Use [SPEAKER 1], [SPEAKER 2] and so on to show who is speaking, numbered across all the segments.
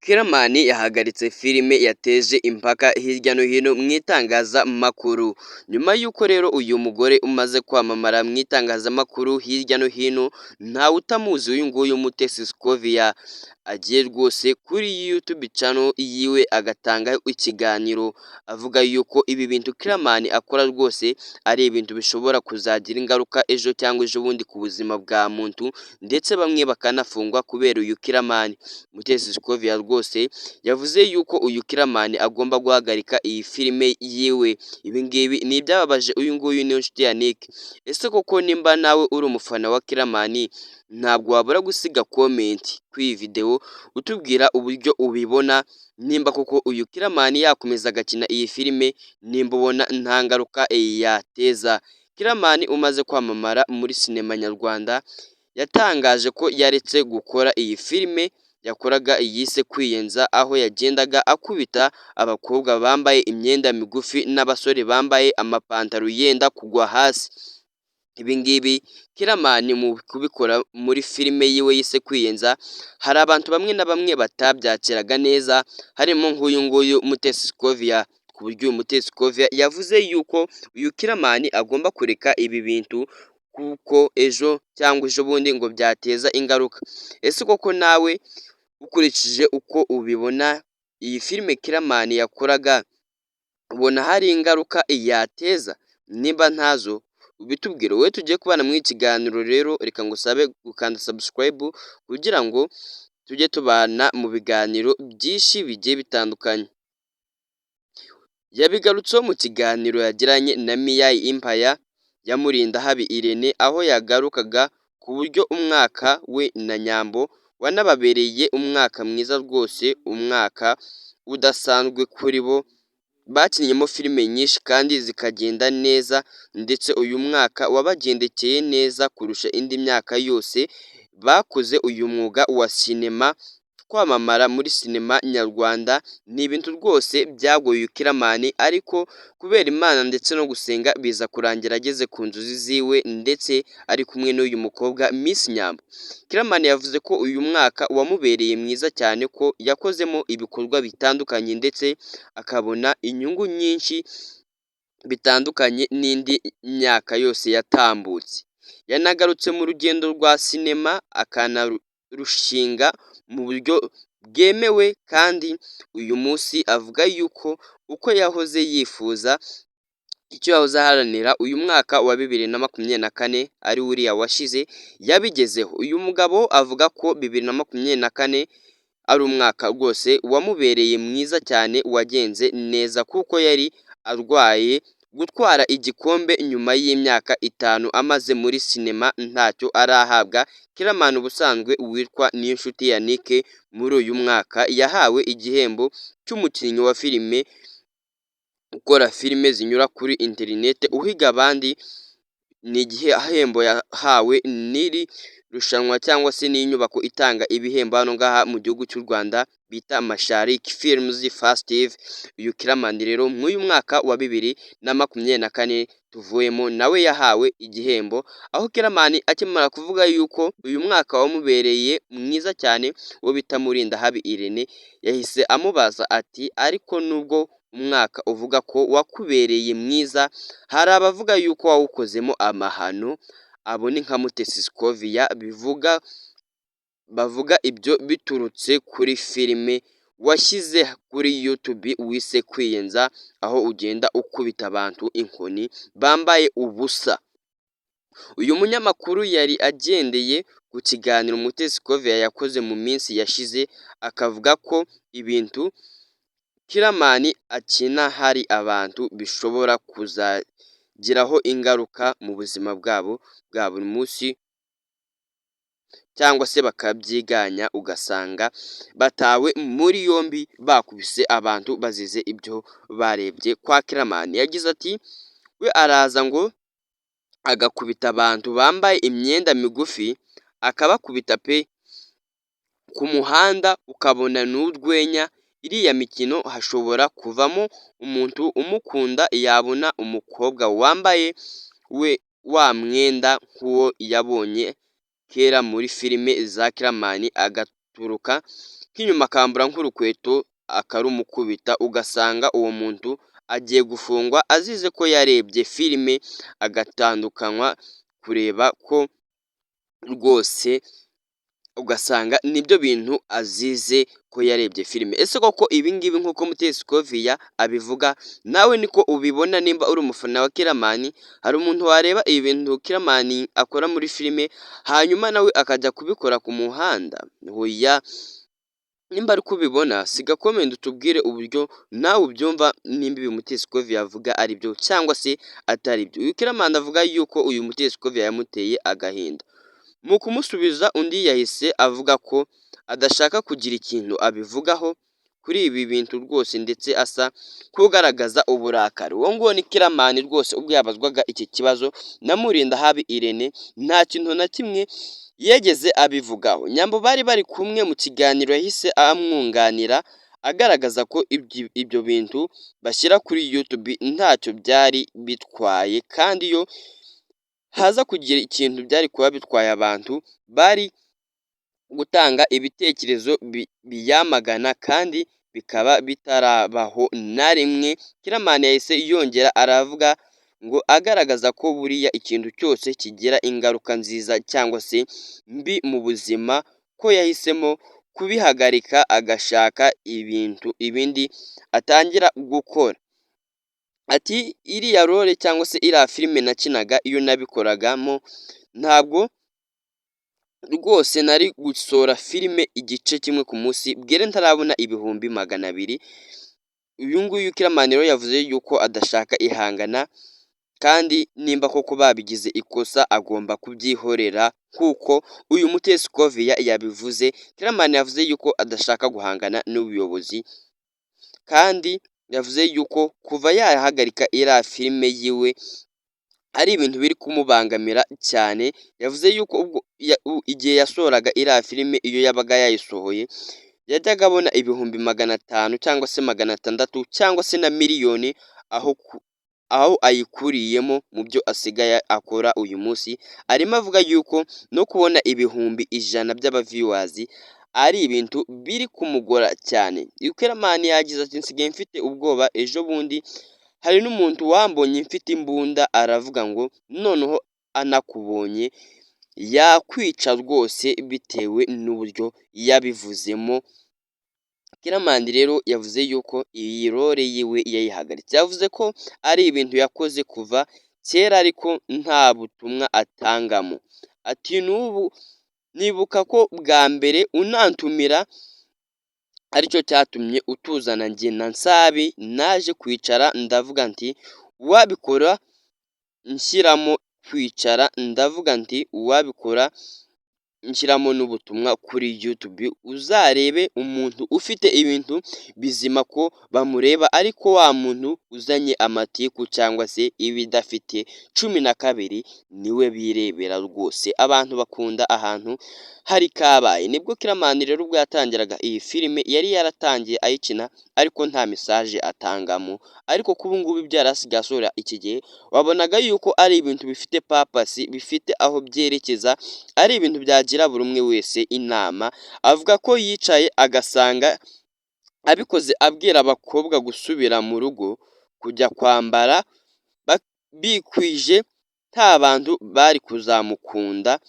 [SPEAKER 1] Killaman yahagaritse filime yateje impaka hirya no hino mu itangazamakuru. Nyuma y'uko rero uyu mugore umaze kwamamara mu itangazamakuru hirya no hino, ntawe utamuzi uyu nguyu Mutesi Scovia, agiye rwose kuri YouTube channel yiwe agatanga ikiganiro avuga yuko ibi bintu Killaman akora rwose ari ibintu bishobora kuzagira ingaruka ejo cyangwa ejobundi ku buzima bwa muntu, ndetse bamwe bakanafungwa kubera uyu Killaman. Mutesi Scovia rwose yavuze yuko uyu Killaman agomba guhagarika iyi filime yiwe. Ibi ngibi ni ibyababaje uyu nguyu Niyonshuti Yannick. Ese koko nimba nawe uri umufana wa Killaman, ntabwo wabura gusiga comment kuri iyi video utubwira uburyo ubibona, nimba koko uyu Killaman yakomeza agakina iyi filime, nimba ubona nta ngaruka yateza. Killaman umaze kwamamara muri sinema nyarwanda, yatangaje ko yaretse gukora iyi filime yakoraga yise Kwiyenza, aho yagendaga akubita abakobwa bambaye imyenda migufi n'abasore bambaye amapantaro yenda kugwa hasi. Ibi ngibi Killaman mu kubikora muri filime yiwe yise Kwiyenza, hari abantu bamwe na bamwe batabyakiraga neza, harimo nk'uyu nguyu Mutesi Scovia, ku buryo uyu Mutesi Scovia yavuze yuko uyu Killaman agomba kureka ibi bintu kuko ejo cyangwa ejobundi ngo byateza ingaruka. Ese koko nawe ukurikije uko ubibona, iyi filime Killaman yakoraga ubona hari ingaruka yateza? Nimba ntazo ubitubwire. Wowe tugiye kubana muri iki kiganiro rero, reka ngusabe gukanda subscribe kugira ngo tujye tubana mu biganiro byinshi bigiye bitandukanye. Yabigarutseho mu kiganiro yagiranye na Miyayi Empire ya Murindahabi Irene, aho yagarukaga ku buryo umwaka we na Nyambo wanababereye umwaka mwiza rwose, umwaka udasanzwe kuri bo, bakinnyemo filime nyinshi kandi zikagenda neza, ndetse uyu mwaka wabagendekeye neza kurusha indi myaka yose bakoze uyu mwuga wa sinema. Kwamamara muri sinema nyarwanda ni ibintu rwose byagoye Killaman, ariko kubera Imana ndetse no gusenga biza kurangira ageze ku nzozi ziwe, ndetse ari kumwe n'uyu mukobwa Miss Nyambo. Killaman yavuze ko uyu mwaka wamubereye mwiza cyane, ko yakozemo ibikorwa bitandukanye ndetse akabona inyungu nyinshi bitandukanye n'indi myaka yose yatambutse. Yanagarutse mu rugendo rwa sinema akanarushinga mu buryo bwemewe, kandi uyu munsi avuga yuko uko yahoze yifuza, icyo yahoze aharanira, uyu mwaka wa 2024 ari uriya washize yabigezeho. Uyu mugabo avuga ko 2024 ari umwaka rwose wamubereye mwiza cyane, wagenze neza kuko yari arwaye gutwara igikombe nyuma y'imyaka 5 amaze muri sinema ntacyo arahabwa. Killaman ubusanzwe witwa Niyonshuti Yannick, muri uyu mwaka yahawe igihembo cy'umukinnyi wa filime ukora filime zinyura kuri interineti uhiga abandi. Ni igihembo yahawe n'iri rushanwa cyangwa se n'inyubako itanga ibihembo hano ngaha mu gihugu cy'u Rwanda bita Mashariki Films Festival. Uyu Killaman rero mw'uyu mwaka wa 2024 tuvuyemo nawe yahawe igihembo, aho Killaman akimara kuvuga yuko uyu mwaka wamubereye mwiza cyane, uwo bita Murindahabi Irene yahise amubaza ati: "Ariko nubwo umwaka uvuga ko wakubereye mwiza, hari abavuga yuko wawukozemo amahano." Abo ni nka Mutesi Scovia, bivuga bavuga ibyo biturutse kuri filime washyize kuri YouTube wise Kwiyenza, aho ugenda ukubita abantu inkoni bambaye ubusa. Uyu munyamakuru yari agendeye ku kiganiro Mutesi Scovia yakoze mu minsi yashize, akavuga ko ibintu Killaman akina hari abantu bishobora kuzagiraho ingaruka mu buzima bwabo bwa buri munsi, cyangwa se bakabyiganya ugasanga batawe muri yombi bakubise abantu bazize ibyo barebye kwa Killaman. Yagize ati: "We araza ngo agakubita abantu bambaye imyenda migufi, akabakubita pe ku muhanda, ukabona ni urwenya. Iriya mikino hashobora kuvamo umuntu umukunda, yabona umukobwa wambaye we wa mwenda nk'uwo yabonye kera muri filime za Killaman agaturuka. nk'inyuma akambura nk'urukweto akarumukubita, ugasanga uwo muntu agiye gufungwa azize ko yarebye filime, agatandukanywa kureba ko rwose ugasanga nibyo bintu azize ko yarebye filime. Ese koko ibi ngibi nk'uko Mutesi Scovia abivuga, nawe niko ubibona? Nimba uri umufana wa Killaman, hari umuntu wareba ibi bintu Killaman akora muri filime hanyuma nawe akajya kubikora ku muhanda? Oya. Nimba ari kubibona, siga comment utubwire uburyo nawe ubyumva, nimba ibi Mutesi Scovia avuga ari byo cyangwa se atari byo. Uyu Killaman avuga yuko uyu Mutesi Scovia yamuteye agahinda. Mu kumusubiza, undi yahise avuga ko adashaka kugira ikintu abivugaho kuri ibi bintu rwose, ndetse asa nk'ugaragaza uburakari. Uwo nguwo ni Killaman rwose. Ubwo yabazwaga iki kibazo na Murindahabi Irene, nta kintu na kimwe yegeze abivugaho. Nyambo bari bari kumwe mu kiganiro yahise amwunganira, agaragaza ko ibyo bintu bashyira kuri YouTube ntacyo byari bitwaye, kandi iyo haza kugira ikintu byari kuba bitwaye, abantu bari gutanga ibitekerezo biyamagana, kandi bikaba bitarabaho na rimwe. Killaman yahise yongera aravuga ngo agaragaza ko buriya ikintu cyose kigira ingaruka nziza cyangwa se mbi mu buzima, ko yahisemo kubihagarika agashaka ibintu ibindi atangira gukora. Ati: "Iriya role cyangwa se iriya filime nakinaga, iyo nabikoragamo ntabwo rwose nari gusohora filime igice kimwe ku munsi bwere ntarabona 200,000." Uyu nguyu Killaman rero yavuze yuko adashaka ihangana, kandi nimba koko babigize ikosa agomba kubyihorera nk'uko uyu Mutesi Scovia yabivuze. Killaman yavuze yuko adashaka guhangana n'ubuyobozi, kandi yavuze yuko kuva yahagarika iriya filime yiwe ari ibintu biri kumubangamira cyane. Yavuze yuko ubwo igihe yasohoraga iriya filime, iyo yabaga yayisohoye yajyaga abona 500,000 cyangwa se 600,000 cyangwa se na miliyoni, aho ayikuriyemo mu byo asigaye akora uyu munsi, arimo avuga yuko no kubona 100,000 by'aba viewers ari ibintu biri kumugora cyane. Killaman yagize ati: "Nsigaye mfite ubwoba. Ejo bundi hari n'umuntu wambonye mfite imbunda, aravuga ngo noneho anakubonye yakwica rwose," bitewe n'uburyo yabivuzemo. Killaman rero yavuze yuko iyi role yiwe yayihagaritse. Yavuze ko ari ibintu yakoze kuva kera ariko nta butumwa atangamo. Ati: "N'ubu nibuka ko bwa mbere unantumira aricyo cyatumye utuzana njye na Nsabi, naje kwicara ndavuga nti uwabikora nshyiramo kwicara ndavuga nti uwabikora nshyiramo n'ubutumwa kuri YouTube, uzarebe umuntu ufite ibintu bizima ko bamureba, ariko wa muntu uzanye amatiku cyangwa se ibidafite cumi na kabiri niwe birebera rwose. Abantu bakunda ahantu hari kabaye." Nibwo Killaman rero ubwo yatangiraga iyi filime yari yaratangiye ayikina ariko nta message atangamo, ariko kuri ubu ngubu ibyo yari asigaye asohora iki gihe wabonaga yuko ari ibintu bifite purpose, bifite aho byerekeza, ari ibintu byagira buri umwe wese inama. Avuga ko yicaye agasanga abikoze abwira abakobwa gusubira mu rugo kujya kwambara bikwije nta bantu bari kuzamukunda.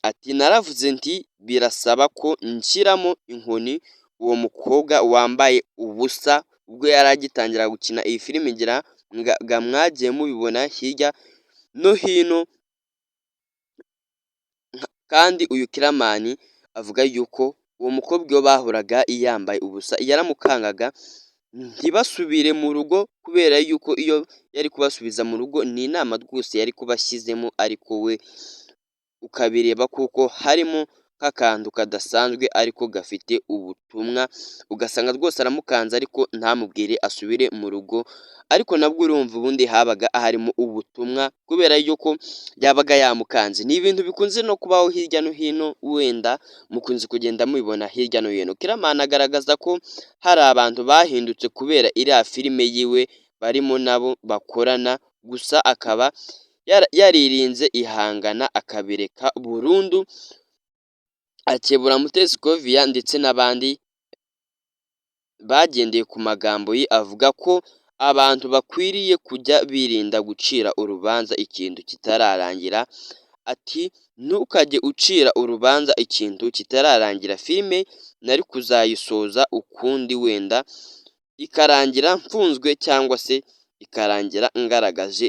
[SPEAKER 1] Ati: "Naravuze nti birasaba ko nshyiramo inkoni uwo mukobwa wambaye ubusa." Ubwo yari agitangira gukina iyi filime, ngira ngo mwagiye mubibona hirya no hino. Kandi uyu Killaman avuga yuko uwo mukobwa iyo bahuraga yambaye ubusa yaramukangaga ntibasubire mu rugo, kubera yuko iyo yari kubasubiza mu rugo ni inama rwose yari kuba ashyizemo, ariko we ukabireba kuko harimo nk'akantu kadasanzwe ariko gafite ubutumwa, ugasanga rwose aramukanze ariko ntamubwire asubire mu rugo. Ariko nabwo urumva ubundi habaga harimo ubutumwa kubera yuko yabaga yamukanze. Ni ibintu bikunze no kubaho hirya no hino, wenda mukunze kugenda mubibona hirya no hino. Killaman agaragaza ko hari abantu bahindutse kubera iriya filime yiwe, barimo nabo bakorana, gusa akaba yaririnze ihangana akabireka burundu. Akebura Mutesi Scovia ndetse n'abandi Bagendeye ku magambo ye avuga ko abantu bakwiriye kujya birinda gucira urubanza ikintu kitararangira. Ati: "Ntukajye ucira urubanza ikintu kitararangira. Filime nari kuzayisoza ukundi, wenda ikarangira mfunzwe cyangwa se ikarangira ngaragaje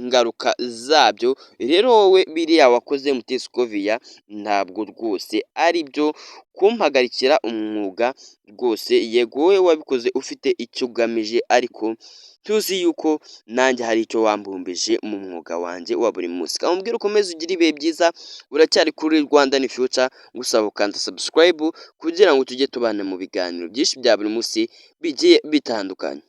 [SPEAKER 1] ingaruka zabyo. Rero wowe biriya wakoze, Mutesi Scovia, ntabwo rwose ari byo kumpagarikira umwuga rwose. Yego, wowe wabikoze ufite icyo ugamije, ariko tuzi yuko nanjye hari icyo wambumbije mu mwuga wanjye wa buri munsi." Kamubwira ukomeze ugire ibihe byiza. Uracyari kuri Rwanda ni Future, gusaba ukanda subscribe kugira ngo tujye tubana mu biganiro byinshi bya buri munsi bigiye bitandukanye.